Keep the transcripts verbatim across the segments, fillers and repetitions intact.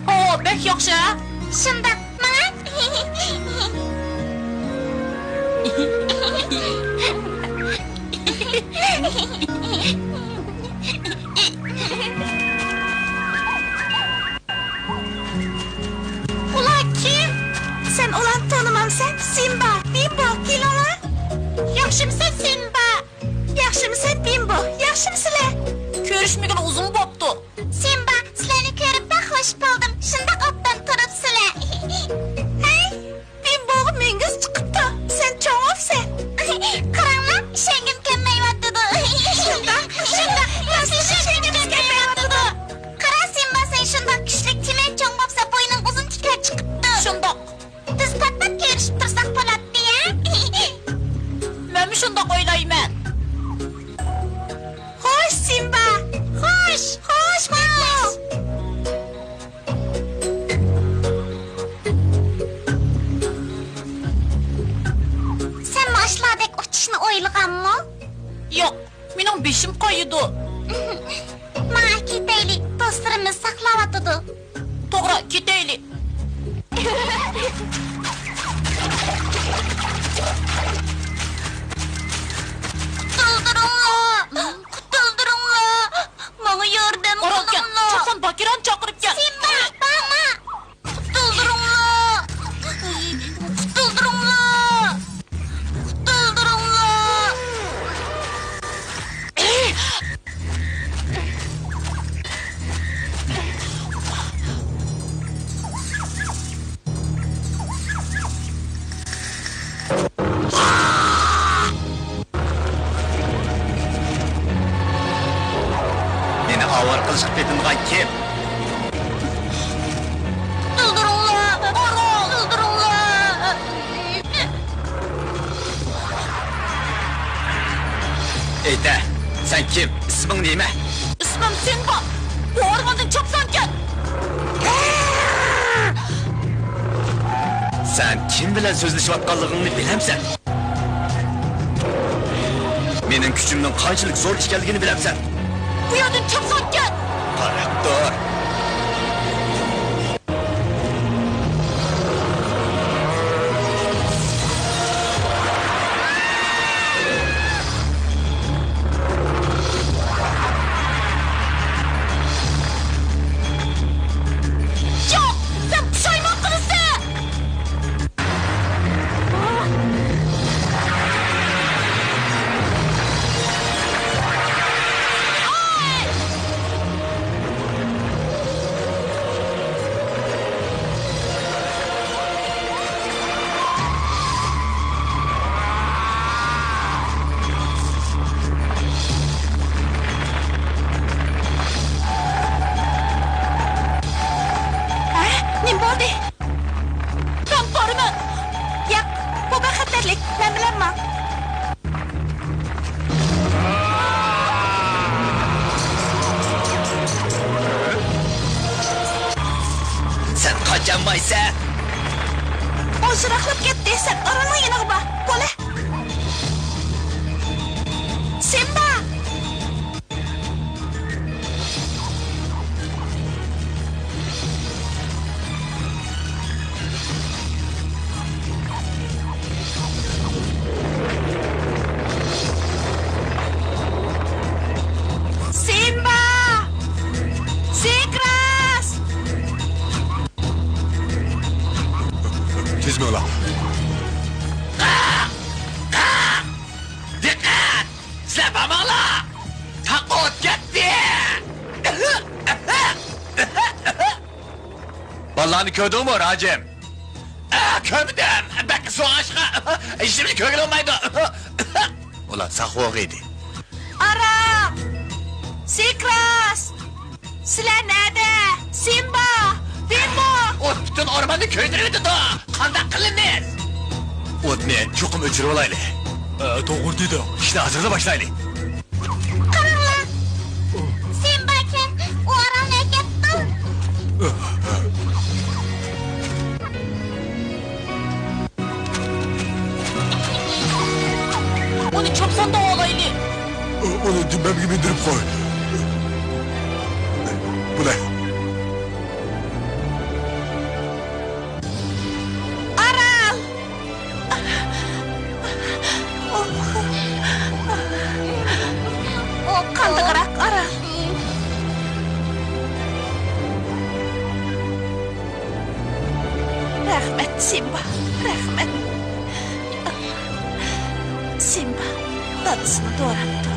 ئو، بەك ياخشى ھە؟ شۇنداق، ماڭا. ئۇلار كىم؟ سەن ئۇلارنى تونۇمامسەن؟ سىمبا، بىمبو، كېلىڭلار. ياخشىمسەن، سىمبا؟ ياخشىمسەن، بىمبو؟ ياخشىمسىلەر؟ كۆرۈشمىگىلى ئۇزۇن بوپتۇ. سىمبا، سىلەرنى كۆرۈپ بەك خۇش بولدۇم. شۇنداق ئوبدان تۇرۇپسىلەر. ھەي، بىمبوغا مۈڭگۈز چىقىپتۇ. سەن چوڭ بوپسەن. قاراڭلار، ئىشەنگۈم كەلمەيۋاتىدۇ. شۇنداق، شۇنداق، راستلا ئىشەنگۈم كەلمەيۋاتىدۇ. قارا، سىمبا، سەن شۇنداق كۈچلۈك، تىمەن چوڭ بوپسا، بوينۇڭ ئۇزۇن تىكەر چىقىپتۇ. شۇنداق. بىز پات-پات كۆرۈشۈپ تۇرساق بولاتتى ھە؟ مەنمۇ شۇنداق ئويلايمەن. خوش، سىمبا! خوش! خوش، خوش! سەن ماشۇلاردەك ئۇچۇشنى ئويلىغانمۇ؟ ياق، مېنىڭ بېشىم قايىدۇ. ماڭا كېتەيلى، دوستلىرىمىز ساقلاۋاتىدۇ. توغرا، كېتەيلى. قۇتۇلدۇرۇڭلار! قۇتۇلدۇرۇڭلار! ماڭا ياردەم قىلىڭلار! چاپسان باكىرانى چاقىرىپ كەل! سىمبا، بارما! قۇتۇلدۇرۇڭلار! قۇتۇلدۇرۇڭلار! قۇتۇلدۇرۇڭلار! مېنى ئاۋارە قىلىشقا پېتىنغان كىم؟ قۇتۇلدۇرۇڭلار! قۇتۇلدۇرۇڭلار! ئېيتە، سەن كىم؟ ئىسمىڭ نېمە؟ ئىسمىم سىمبا. بۇ ئورماندىن چاپسان كەت! سەن كىم بىلەن سۆزلىشىۋاتقانلىقىڭنى بىلەمسەن؟ مېنىڭ كۈچۈمنىڭ قانچىلىك زور ئىكەنلىكىنى بىلەمسەن؟ بۇ يەردىن چاپسان كەت! قاراپ تۇر! ياق! سەن پۇشايمان قىلىسەن! ئۇ يىراقلاپ كەتتى، سەن ئارالنىڭ يېنىغا بار، بولە. سىمبا! سىمبا! سىكراس! تېز بول! دىققەت! سىلەر بارماڭلار! تاغقا ئوت كەتتى! بالىلارنى كۆردۈڭمۇ، راجىم؟ ئا، كۆرمىدىم. بەك سوغۇققا ھېچنېمىنى كۆرگىلى بولمايدۇ. ئۇلار ساق بولغىيدى. ئارام! سىكراس! سىلەر نەدە؟ سىمبا! بىمبو! ئوت پۈتۈن ئورماننى كۆيدۈرۈۋېتىدۇ. قانداق قىلىمىز؟ ئوتنى چوقۇم ئۆچۈرۈۋالايلى. ئە، توغرا دېدىڭ. ئىشنى ھازىرلا باشلايلى. قاراڭلار! سىمبا ئەكەم، ئۇ ئارالنى ئەكەپتۇ. ئۇنى چاپسان داۋالايلى. ئۇنى دۈمبەمگە مىندۈرۈپ قوي. بۇنى. ئارال! ئۇ قاندىقراق ئارال. رەھمەت، سىمبا، رەھمەت. سىمبا دادىسىنى دوراپتۇ.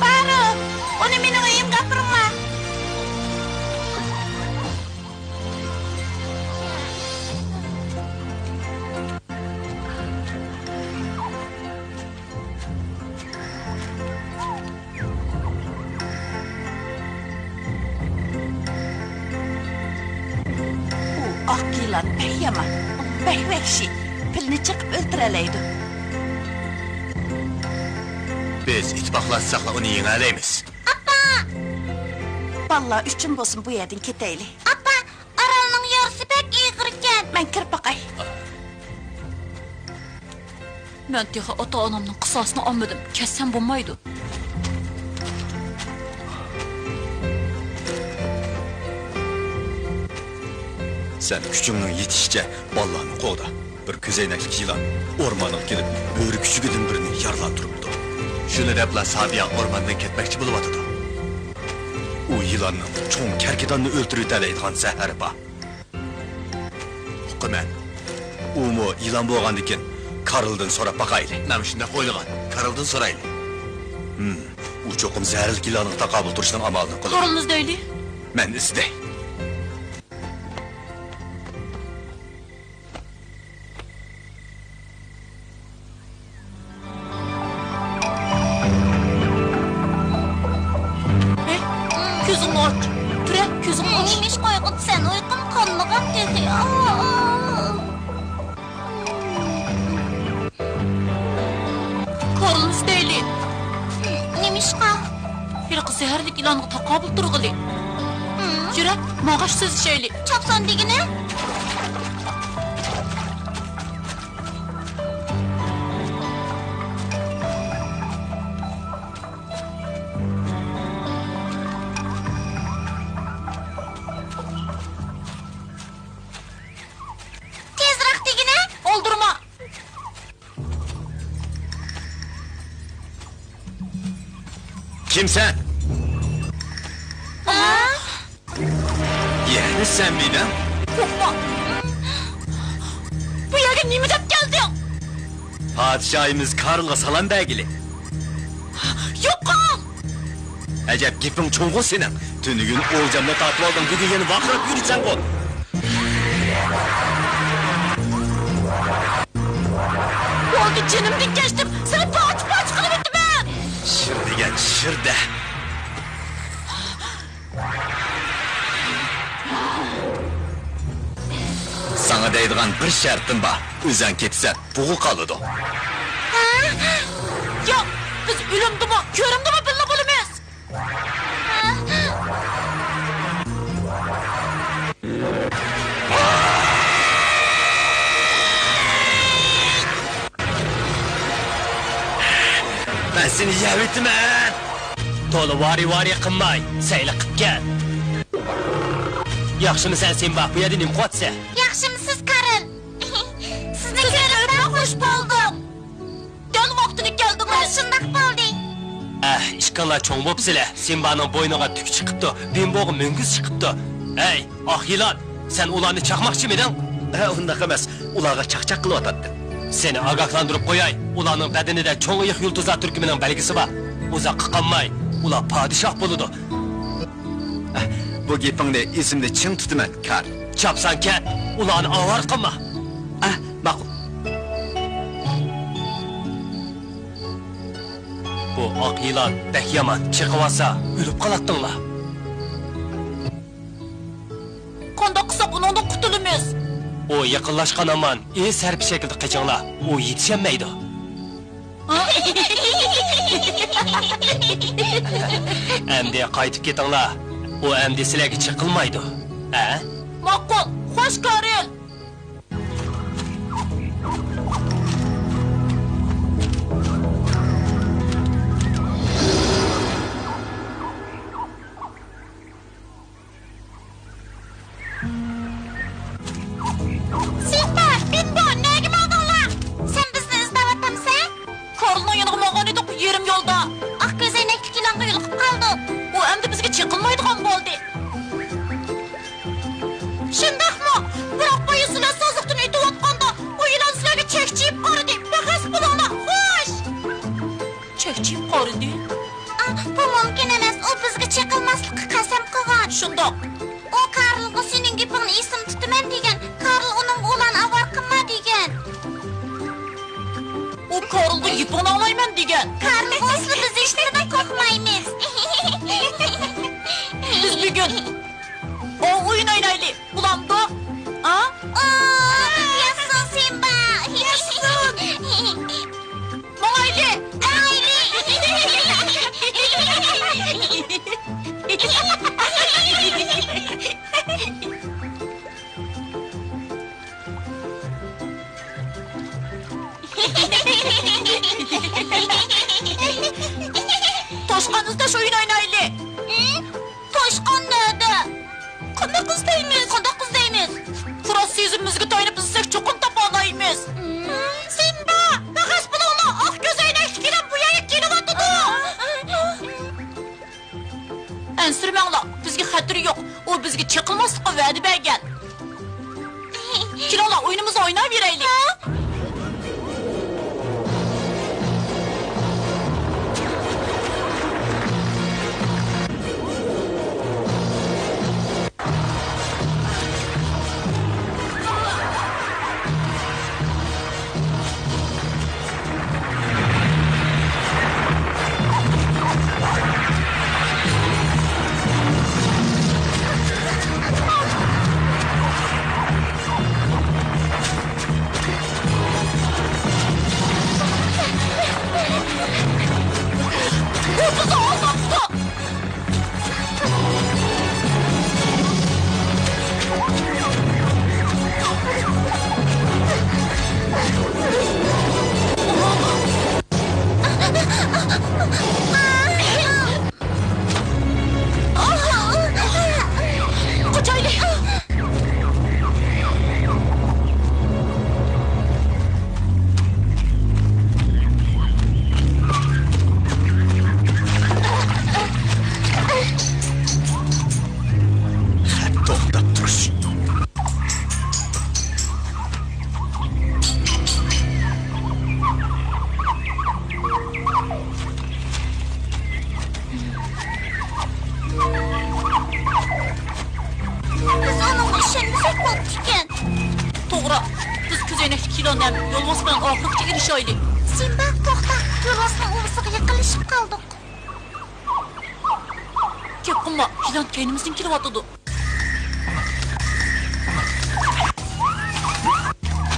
فاروق، ئۇنى مېنىڭ ئۆيۈمگە ئاپىرىڭلار. ئۇ ئاق يىلان بەك يامان، بەك ۋەھشىي، پىلنى چېقىپ ئۆلتۈرەلەيدۇ. بىز ئىتتىپاقلاشساقلا ئۇنى يېڭەلەيمىز. ئاپا! بالىلار ئۈچۈن بولسۇن بۇ يەردىن كېتەيلى. ئاپا، ئارالنىڭ يارىسى بەك ئېغىركەن. مەن كىرىپ باقاي. مەن تېخى ئاتا-ئانامنىڭ قىساسىنى ئالمىدىم، كەتسەم بولمايدۇ. سەن كۈچۈڭنىڭ يېتىشىچە بالىلارنى قوغدا. بىر كۆزەينەكلىك يىلان ئورمانغا كېلىپ، بۆرە كۈچۈكىدىن بىرىنى يارىلاپ تۇرۇپتۇ. شۇنى دەپلا سابىيە ئورماندىن كەتمەكچى بولۇۋاتىدۇ. ئۇ يىلاننىڭ چوڭ كەركىداننى ئۆلتۈرۈۋېتەلەيدىغان زەھىرى بار. ئۇقىمەن. ئۇمۇ يىلان بولغاندىكىن، كارلدىن سوراپ باقايلى. مەن شۇنداق ئويلىغان. كارلدىن سورايلى. ھىم، ئۇ چوقۇم زەھەرلىك يىلانغا تاقابىل تۇرۇشنىڭ ئامالىنى قىلىدۇ. كارلنى ئىزدەيلى. مەن ئىزدەي. ھەي، كۆزۈڭنى ئاچ. تۇرە، كۆزۈڭنى ئاچ. نېمىشقا ئويغىتىسەن؟ ئۇيقۇم قانمىغان تېخى. ئا، ئا. كارلنى ئىزدەيلى. نېمىشقا؟ ھېلىقى زەھەرلىك يىلانغا تاقابىل تۇرغىلى. يۈرە، ماڭغاچ سۆزلىشەيلى. چاپسان دېگىنە. تېزراق دېگىنە! ئالدىرىما! كىمسەن؟ ھە؟ يەنە سەن مېنىڭ؟ قورقما! بۇ يەرگە نېمە دەپ كەلدىڭ؟ پادىشاھىمىز كارلغا سالام بەرگىلى. يوقاڭ! ئەجەب گېپىڭ چوڭغۇ سېنىڭ. تۈنۈگۈن ئولجامنى تارتىۋالدىڭ، بۈگۈن يەنە ۋارقىراپ يۈرىسەنغۇ. بولدى، جېنىمدىن كەچتىم، سېنى پارچە-پارچە قىلىۋېتىمەن! شىر دېگەن شىردە. دەيدىغان بىر شەرتىم بار. ئۆزەڭ كېتىسەن، بۇغا قالىدۇ. ھە؟ ياق، بىز ئۆلۈمدىمۇ، كۆرۈمدىمۇ بىللە بولىمىز. مەن سېنى يەۋېتىمەن! تولا ۋارى-ۋارى قىلماي، سەيلە قىپ كەت. ياخشىمۇ سەن، سىمبا؟ بۇ يەردە نېمە قىلىۋاتىسەن؟ ياخشىمۇسىز، كارل؟ سىزنى كۆرۈپ بەك خۇش بولدۇم. دەل ۋاقتىدا كەلدىڭىز. شۇنداق بولدى. ئەھ، ئىككىڭلار چوڭ بوپسىلە. سىمبانىڭ بوينىغا تۈك چىقىپتۇ، بىمبوغا مۈڭگۈز چىقىپتۇ. ئەي، ئاق يىلان، سەن ئۇلارنى چاقماقچىمىدىڭ؟ ھە، ئۇنداق ئەمەس. ئۇلارغا چاقچاق قىلىۋاتاتتىم. سېنى ئاگاھلاندۇرۇپ قوياي، ئۇلارنىڭ بەدىنىدە چوڭ ئېيىق يۇلتۇزلار تۈركۈمىنىڭ بەلگىسى بار. ئۇزاققا قالماي، ئۇلار پادىشاھ بولىدۇ. بۇ گېپىڭنى ئېسىمدە چىڭ تۇتىمەن، كارل. چاپسان كەت، ئۇلارنى ئاۋارە قىلما. ئەھ، ماقۇل. بۇ ئاق يىلان بەك يامان، چېقىۋالسا ئۆلۈپ قالاتتىڭلار. قانداق قىلساق ئۇنىڭدىن قۇتۇلىمىز؟ ئۇ يېقىنلاشقان ھامان ئېس ھەرپى شەكلىدە قېچىڭلار، ئۇ يېتىشەلمەيدۇ. ئەمدى قايتىپ كېتىڭلار. ئۇ ئەمدى سىلەرگە چېقىلمايدۇ. ھە؟ ماقۇل، خوش، كارل. سىمبا، بىمبو، نەگە ماڭدىڭلار؟ سەن بىزنى ئىزدەۋاتامسەن؟ كارلنىڭ يېنىغا ماڭغان ئىدۇق، يېرىم يولدا. ئاق كۆزەينەكلىك يىلانغا يولۇقۇپ قالدۇق. ئۇ ئەمدى بىزگە چېقىلمايدىغان بولدى. شۇنداقمۇ؟ بىراق بايا سىلەر سوزۇقتىن ئۆتۈۋاتقاندا، ئۇ يىلان سىلەرگە چەكچىيىپ قارىدى. بەك ھەس بولۇڭلار، خوش! چەكچىيىپ قارىدى. ئا، بۇ مۇمكىن ئەمەس، ئۇ بىزگە چېقىلماسلىققا قەسەم قىلغان. شۇنداق. ئۇ كارلغا سېنىڭ گېپىڭنى ئېسىمدە تۇتىمەن دېگەن، كارل ئۇنىڭغا ئۇلارنى ئاۋارە قىلما دېگەن. ئۇ كارلغا گېپىڭنى ئاڭلايمەن دېگەن. كارل بولسا بىز ھېچنېمىدىن قورقمايمىز. بىز بۈگۈن ئوۋ ئويۇن ئوينايلى. بولامدۇ؟ ئا؟ ئا، ياشىسۇن سىمبا! ياشىسۇن! ماڭايلى! ماڭايلى! توشقان ئىزدەش ئويۇن ئوينايلى! توشقان نەدە؟ قانداق ئىزدەيمىز؟ قانداق ئىزدەيمىز؟ فراس سېزىمىمىزگە تايىنىپ ئىزدىسەك، چوقۇم تاپالايمىز. سىمبا، بەك ھەس بولۇڭلار، ئاق كۆزەينەكلىك يىلان بۇ يەرگە كېلىۋاتىدۇ. ئەنسىرىمەڭلار، بىزگە خەتىرى يوق، ئۇ بىزگە چېقىلماسلىققا ۋەدە بەرگەن. كېلىڭلار، ئويۇنىمىزنى ئويناۋېرەيلى. قاچايلى! توختاپ تۇرۇش. بىز ئۇنىڭغا ئىشەنمىسەك بوپتىكەن. توغرا. بىز كۆزەينەكلىك يىلان ھەم يولۋاس بىلەن ئاخىرغىچە ئېلىشايلى. سىمبا، توختا. يولۋاسنىڭ ئۇۋىسىغا يېقىنلىشىپ قالدۇق. گەپ قىلما، يىلان كەينىمىزدىن كېلىۋاتىدۇ.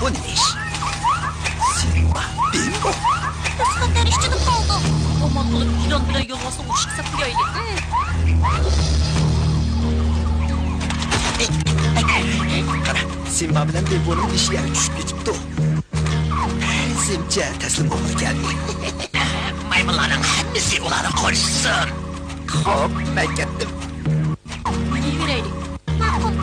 بۇ نېمە ئىش؟ سىمبا، بىمبو. بىز خەتەر ئىچىدە قالدۇق. ئامان بولۇپ يىلان بىلەن يولۋاسنى ئۇرۇشقا سەپ قويايلى. قارا، سىمبا بىلەن بىمبونىڭ بېشى يەرگە چۈشۈپ كېتىپتۇ. ھەزىمچە تەسلىم بولغىلى كەلدى. مايمۇنلارنىڭ ھەممىسى ئۇلارنى قورشىسۇن. خوپ، مەن كەتتىم. مېڭىۋېرەيلى. ماقۇل.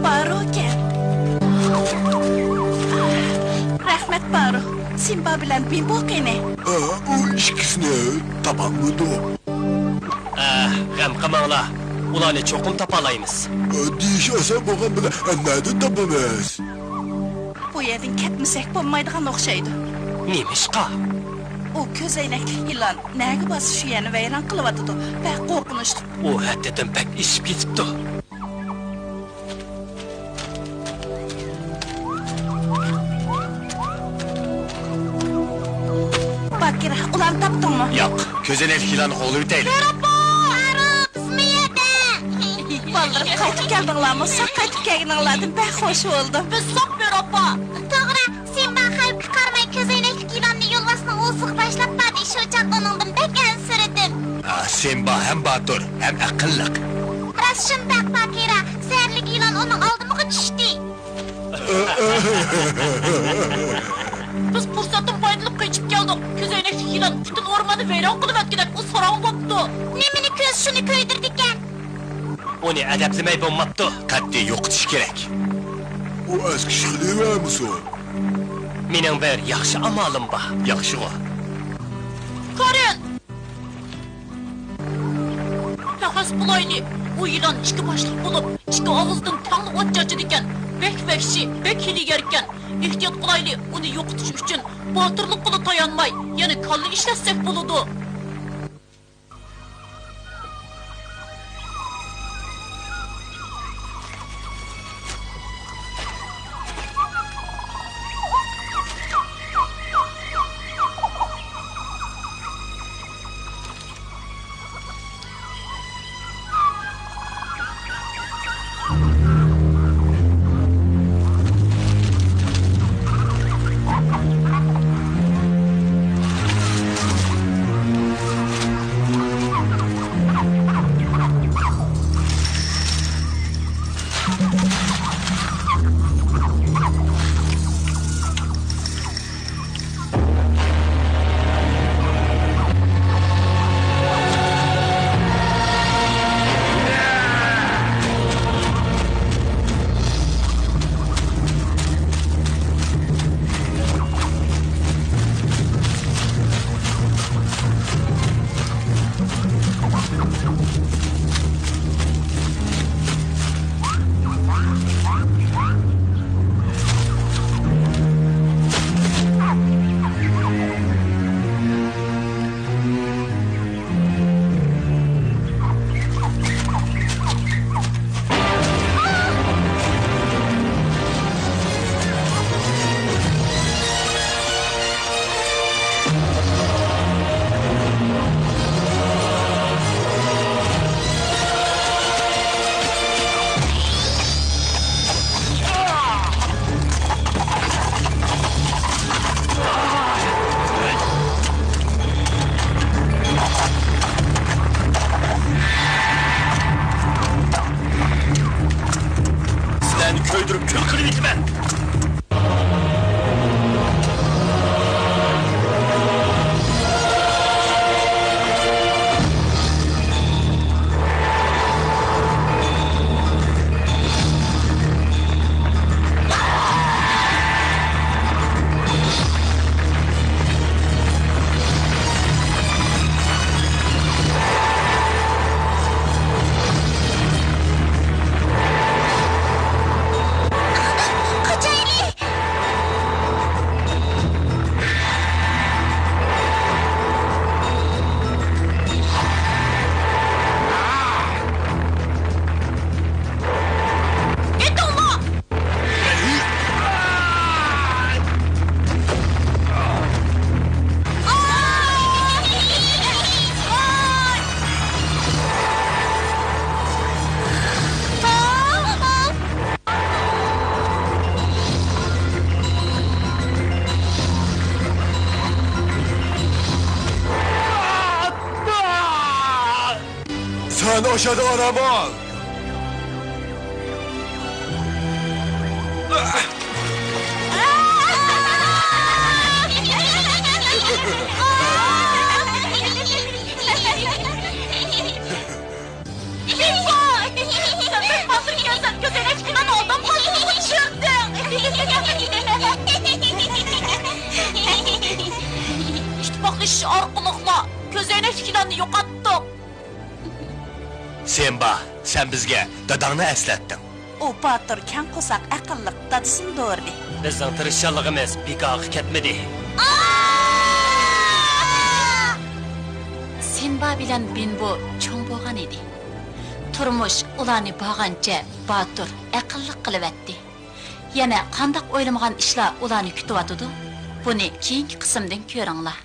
بارۇكەن. رەھمەت، بارۇ. سىمبا بىلەن بىمبو قېنى؟ ئۇ ئىككىسىنى تاپالمىدۇق. ئەھ، غەم قىلماڭلار. ئۇلارنى چوقۇم تاپالايمىز. دېيىش ئاسان بولغان بىلەن، نەدىن تاپىمىز؟ بۇ يەردىن كەتمىسەك بولمايدىغان ئوخشايدۇ. نېمىشقا؟ ئۇ كۆزەينەكلىك يىلان نەگە بارسا شۇ يەرنى ۋەيران قىلىۋاتىدۇ. بەك قورقۇنچلۇق. ئۇ ھەددىدىن بەك ئېشىپ كېتىپتۇ. باكىر، ئۇلارنى تاپتىڭمۇ؟ ياق، كۆزەينەكلىك يىلاننى قوغلىۋېتەيلى. يارابا! بىزمۇ يەردە! بالىلىرىم، قايتىپ كەلدىڭلارمۇ؟ ساق قايتىپ كەلگىنىڭلاردىن بەك خۇش بولدۇم. بىز ساق، بىر ئاپا. توغرا، سىمبا خەۋپكە قارىماي كۆزەينەكلىك يىلاننى يولۋاسنىڭ ئوزۇقى باشلاپ باردى، شۇ چاغ ئۇنىڭدىن بەك ئەنسىرىدىم. ئا، سىمبا ھەم باتۇر، ھەم ئەقىللىق. راست شۇنداق، باكىرا. زەھەرلىك يىلان ئۇنىڭ ئالدىمىغا چۈشتى. بىز پۇرسەتتىن پايدىلىنىپ قېچىپ كەلدۇق. كۆزەينەكلىك يىلان پۈتۈن ئورماننى ۋەيران قىلىۋەتكۈدەك ئۇ ساراڭ بوپتۇ. نېمىنى كۆز شۇنى كۆيدۈرىدىكەن. ئۇنى ئەدەپلىمەي بولماپتۇ. قەتئىي يوقىتىش كېرەك. ئۇ ئەسكى ئىش قىلىۋەرمىسۇن. مېنىڭ بىر ياخشى ئامالىم بار. ياخشىغۇ. كارىن! پەخەس قىلايلى، ئۇ يىلان ئىككى باشلىق بولۇپ، ئىككى ئاغزىدىن تەڭلا ئوت چاچىدىكەن. بەك ۋەھشىي، بەك ھىيلىگەركەن. ئېھتىيات قىلايلى، ئۇنى يوقىتىش ئۈچۈن باتۇرلۇققىلا تايانماي، يەنە كاللا ئىشلەتسەك بولىدۇ. سەن ئاشادا ئارام ئال! سەن بەك باتۇر ئىكەنسەن، كۆزەينەكتىكىلەرنى ئالداپ قالدىڭمۇ چۈشۈردۈڭ؟ ئىتتىپاقلىشىش ئارقىلىقلا كۆزەينەكتىكىلەرنى يوقاتتۇق. سىمبا، سەن بىزگە داداڭنى ئەسلەتتىڭ. ئۇ باتۇر، كەڭ قورساق، ئەقىللىق، دادىسىنى دورىدى. بىزنىڭ تىرىشچانلىقىمىز بىكارغا كەتمىدى. سىمبا بىلەن بىنبو چوڭ بولغان ئىدى. تۇرمۇش ئۇلارنى بارغانچە باتۇر، ئەقىللىق قىلىۋەتتى. يەنە قانداق ئويلىمىغان ئىشلار ئۇلارنى كۈتۈۋاتىدۇ؟ بۇنى كېيىنكى قىسىمدىن كۆرۈڭلار.